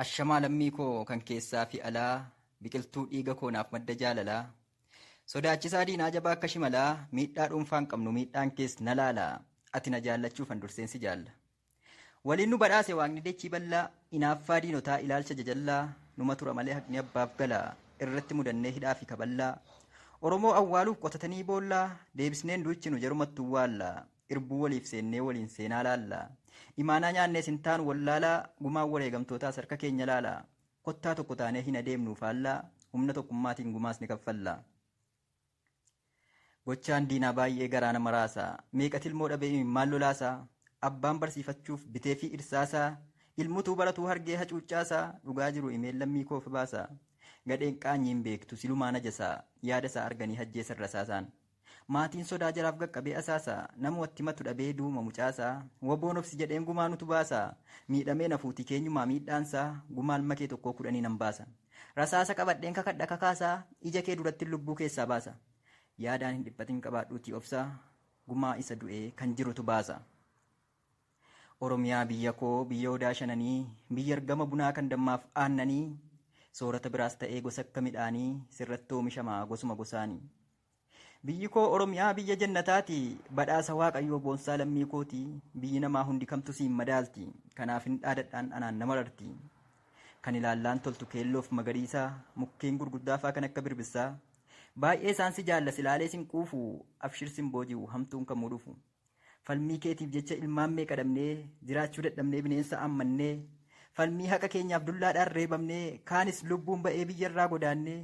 Ashamaa lammii koo kan keessaa fi alaa, biqiltuu dhiiga koo naaf madda jaalalaa. Sodaachisaa diinaa jabaa akka shimalaa, miidhaa dhuunfaa hin qabnu miidhaan kees na laala. Ati na jaallachuufan durseen si jaalla. Waliin nu badhaase waaqni dachii bal'aa, inaaffaa diinotaa ilaalcha jajallaa, numa tura malee haqni abbaaf gala, irratti mudannee hidhaa fi kaballaa. Oromoo awwaaluuf qotatanii boollaa, deebisneen duuchinu jarumattu waalla. Irbuu waliif seennee waliin seenaa laalla. Imaanaa nyaannees hin taanu wallaalaa, gumaan wareegamtootaas harka keenya laala. Kottaa tokko taanee hin adeemnuu faallaa, humna tokkummaatiin gumaas ni kaffalla. Gochaan diinaa baay'ee garaa nama raasa. Meeqa tilmoo dhabee imimmaan lolaasa. Abbaan barsiifachuuf biteefii irsaasa. Ilmutuu baratuu hargee hacuuccaasa. Dhugaa jiru imeen lammii koof baasa. Gadheen qaanyii hin beektu silumaa najasa. Yaada isaa arganii hajjeesan rasaasaan. Maatiin sodaa jaraaf qaqqabee asaasa. Nama watti matu dhabee duuma mucaasa. Waboon obsi jedheen gumaa nutu baasa. Miidhamee nafuuti keenyumaa miidhaansa. Gumaa ilma kee tokkoo kudhanii nan baasa. Rasaasa qabadheen kakadha kakaasa. Ija kee duratti lubbuu keessaa baasa. Yaadaan hin dhiphatin qabaadhuutii obsa. Gumaa isa du'ee kan jirutu baasa. Oromiyaa biyya koo biyya odaa shananii, biyya argama bunaa kan dammaaf aannanii, soorata biraas ta'ee gosa akka midhaanii sirratti oomishama gosuma gosaanii. Biyyi koo Oromiyaa biyya jannataati, badhaasa Waaqayyoo boonsaa lammii kooti, biyyi namaa hundi kamtu siin madaalti, kanaaf hin dhaadadhaan anaan nama rarti. Kan ilaallaan toltu keelloof magariisa, mukkeen gurguddaa faa kan akka birbissaa. Baay'ee isaan si jaalla silaalee sin quufu, abshir sin booji'u hamtuun kamuu dhufu. Falmii keetiif jecha ilmaan meeqa dhabnee, jiraachuu dadhabnee bineensa ammannee, falmii haqa keenyaaf dullaadhaan reebamnee, kaanis lubbuun ba'ee biyyarraa godaannee,